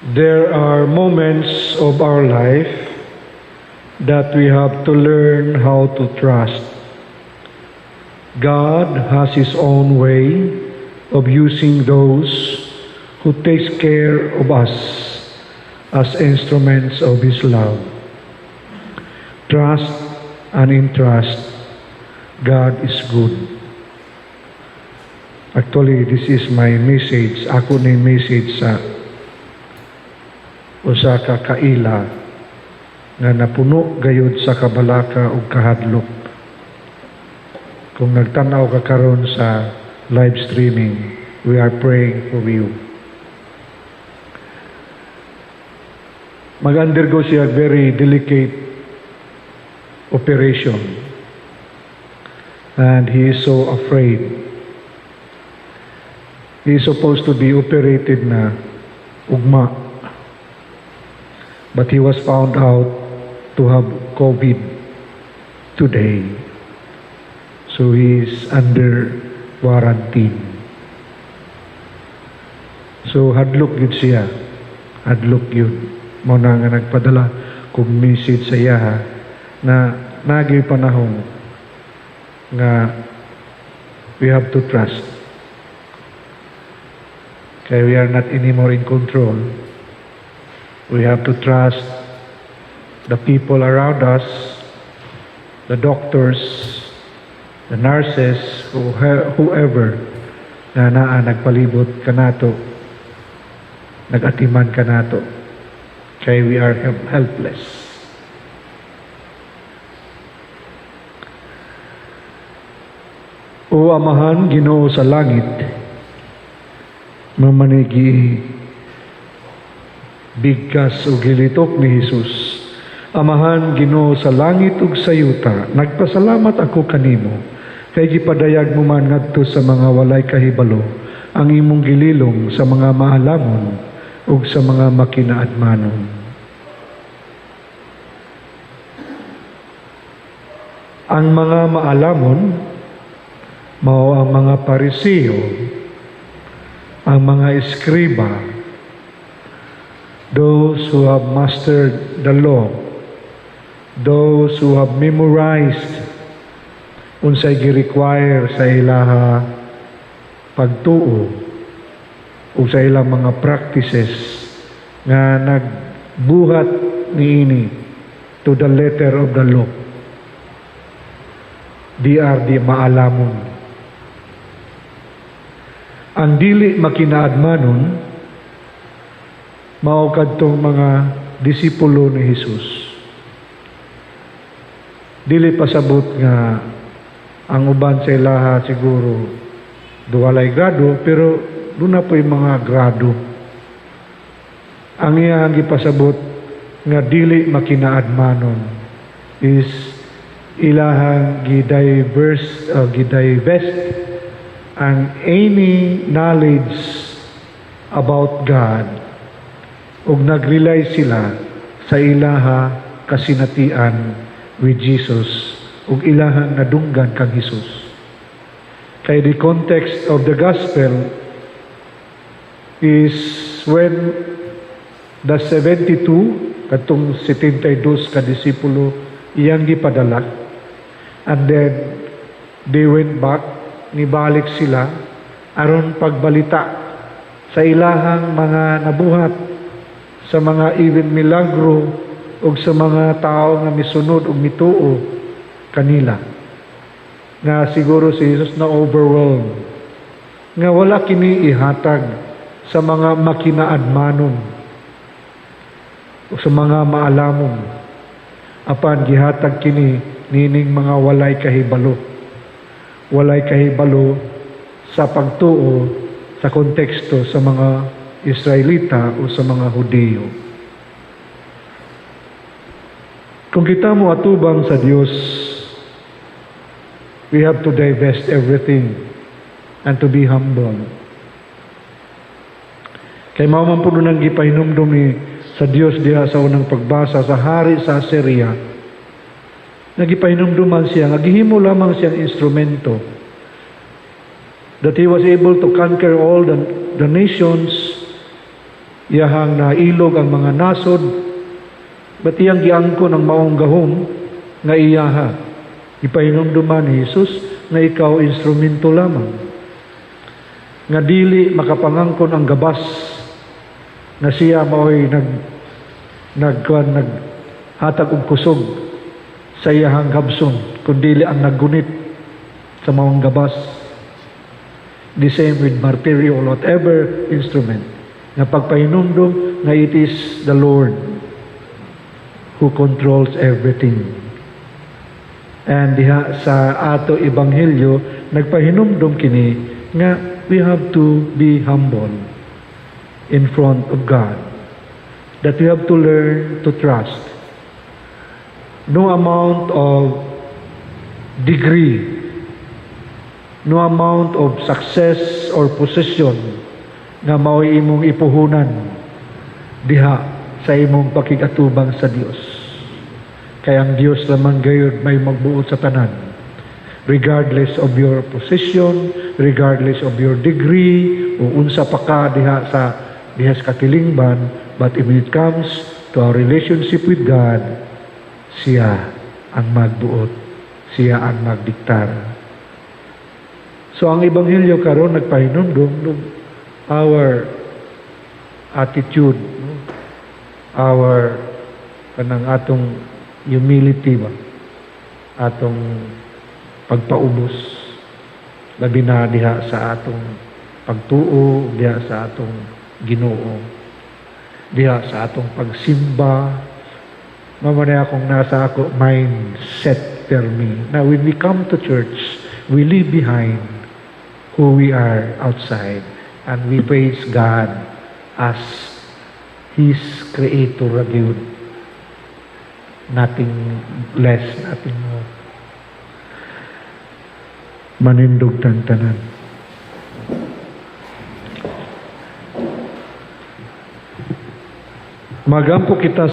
There are moments of our life that we have to learn how to trust. God has His own way of using those who takes care of us as instruments of His love. Trust and entrust. God is good. Actually, this is my message. Ako ni message sa usa ka kaila nga napuno gayud sa kabalaka ug kahadlok. Kung nagtanaw ka karon sa live streaming, we are praying for you. Mag-undergo siya very delicate operation. And he is so afraid. He is supposed to be operated na ugma. But he was found out to have COVID today. So he is under quarantine. So hadlok gyud siya. Hadlok gyud. Mao na nga nagpadala kog message sa iyaha na nagi panahon nga we have to trust. Kay we are not anymore in control. We have to trust the people around us, the doctors, the nurses, whoever na naa nagpalibot kanato, nagatiman kanato. Kay we are helpless. O Amahan, Ginoo sa langit, mamanigi bigkas o gilitok ni Jesus. Amahan, Ginoo sa langit ug sa yuta, nagpasalamat ako kanimo kay gipadayag mo man ngadto sa mga walay kahibalo ang imong gililong sa mga maalamon ug sa mga makinaadmanon. Ang mga maalamon mao ang mga Pariseo, ang mga eskriba, those who have mastered the law, those who have memorized unsay gi-require sa ilaha pagtuo o sa ilang mga practices nga nagbuhat niini to the letter of the law. Di are the maalamon. Ang dili makinaadmanon mao kadtong mga disipulo ni Jesus. Dili pasabot nga ang uban sa ilaha siguro duwalay grado, pero doon na po'y mga grado. Ang iyang gipasabot nga dili makinaadmanon is ilahang gidivest ang any knowledge about God ug nagrely sila sa ilaha kasinatian with Jesus ug ilahang nadunggan kang Jesus. Kay the context of the gospel is when the 72, katong 72 ka disipulo iyang gipadala, and then they went back, nibalik sila aron pagbalita sa ilahang mga nabuhat, sa mga even milagro ug sa mga tao nga misunod ug mituo kanila. Nga siguro si Jesus na overwhelmed nga wala kini ihatag sa mga makinaadmanon o sa mga maalamon, apan gihatag kini nining mga walay kahibalo. Walay kahibalo sa pagtuo sa konteksto sa mga Israelita o sa mga Hudiyo. Kung kita mo atubang sa Dios, we have to divest everything and to be humble. Kay mao man puno nang gipahinumdum ni sa Dios diha sa unang pagbasa sa hari sa Assyria, nagipahinumduman siya nga gihimo lamang siyang instrumento, that he was able to conquer all the nations. Iyahang nailog ang mga nasod, but iyang giangkon ang maong gahom nga iyaha. Ipahinumduman ni Jesus nga ikaw instrumento lamang. Nga dili makapangangkon ang gabas na siya mao'y nag nag nag hatag og kusog sa iyahang habson, kundi ang naggunit sa maong gabas. The same with martilyo or whatever instrument. Nga pagpahinumdum nga it is the Lord who controls everything. And diha sa ato ebanghelyo, nagpahinumdum kini nga we have to be humble in front of God. That we have to learn to trust. No amount of degree, no amount of success or position nga mao'y imong ipuhunan diha sa imong pakig-atubang sa Dios. Kay ang Dios lamang gayud may magbuot sa tanan. Regardless of your position, regardless of your degree, o unsa pa ka diha sa katilingban, but when it comes to our relationship with God, siya ang magbuot, siya ang magdiktar. So ang ebanghelyo karon nagpahinumdum our attitude, no? Our kanang atong humility ba, atong pagpaubos, labi na diha sa atong pagtuo, diha sa atong Ginoo, diha sa atong pagsimba. Mao man akong nasa ako mindset permi. Now when we come to church, we leave behind who we are outside and we praise God as His creator ra gyud. Nothing less, nothing more. Manindog tang tanan. Magampo kita.